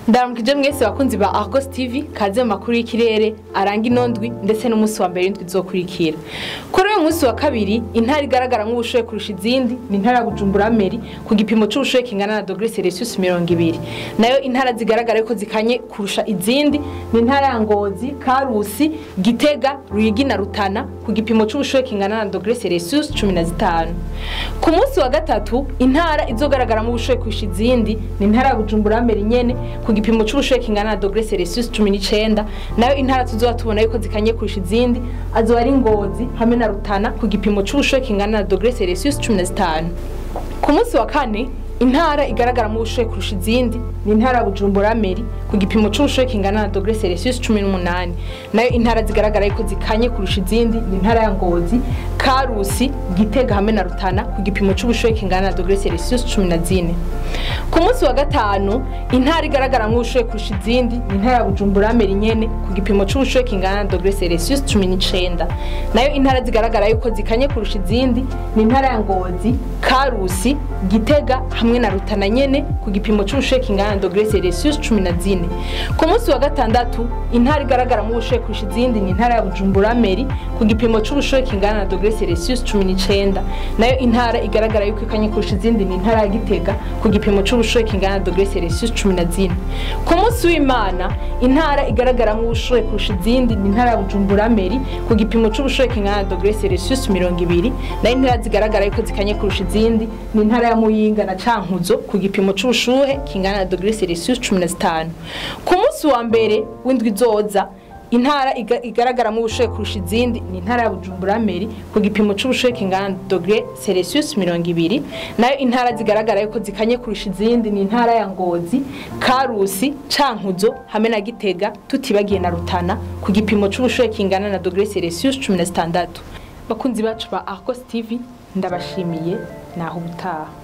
Ndaramukije mwese bakunzi ba Argos TV, kaze mu makuru y'ikirere aranga inondwi ndetse n'umunsi wa mbere w'indwi izokurikira. Kuri uyu munsi wa kabiri, intara igaragara nk'ubushuhe kurusha izindi ni intara ya Bujumbura Mairie ku gipimo c'ubushuhe kingana na degré Celsius 20. Nayo intara zigaragara yuko zikanye kurusha izindi ni intara ya Ngozi, Karusi, Gitega, Ruyigi na Rutana ku gipimo c'ubushuhe kingana na degré Celsius 15. Ku munsi wa gatatu, intara izogaragara mu bushuhe kurusha izindi ni intara ya Bujumbura Mairie nyene ku gipimo c'ubushuhe kingana na degré Celsius 19. Nayo intara tuzoba tubona yuko zikanye kurusha izindi azoba ari Ngozi hamwe na Rutana ku gipimo c'ubushuhe kingana na degré Celsius 15. Ku munsi wa kane, intara igaragara mu bushuhe kurusha izindi ni intara ya Bujumbura Mairie ku gipimo c'ubushuhe kingana na degré Celsius 18. Nayo intara zigaragara yuko zikanye kurusha izindi ni intara ya Ngozi, Karusi, Gitega hamwe na Rutana ku gipimo c'ubushuhe kingana na degré Celsius 14. Ku munsi wa gatanu, intara igaragara mu bushuhe kurusha izindi ni intara ya Bujumbura Mairie nyene ku gipimo c'ubushuhe kingana na degré Celsius 19. Nayo intara zigaragara yuko zikanye kurusha izindi ni intara ya Ngozi, Karusi, Gitega hamwe na Rutana nyene ku gipimo c'ubushuhe kingana na degré Celsius 14. Ku munsi wa gatandatu, intara igaragara mu bushuhe kurusha izindi ni intara ya Bujumbura Mairie ku gipimo c'ubushuhe kingana na degré Celsius 19. Nayo intara igaragara yuko ikanye kurusha izindi ni intara ya Gitega ku gipimo c'ubushuhe kingana na degré Celsius 14. Ku munsi w'Imana, intara igaragara mu bushuhe kurusha izindi ni intara ya Bujumbura Mairie ku gipimo c'ubushuhe kingana na degré Celsius 20. Nayo intara zigaragara yuko zikanye kurusha izindi ni intara ya Muyinga na Cankuzo ku gipimo c'ubushuhe kingana na degré Celsius 15. Ku munsi wa mbere w'indwi izoza, intara igaragara mu bushuhe kurusha izindi ni intara ya Bujumbura Mairie ku gipimo c'ubushuhe kingana na degré Celsius 20. Nayo intara zigaragara yuko zikanye kurusha izindi ni intara ya Ngozi, Karusi, Cankuzo hamwe na Gitega, tutibagiye na Rutana ku gipimo c'ubushuhe kingana na degré Celsius 16. Bakunzi bacu ba Argos TV, ndabashimiye, naho ubutaha.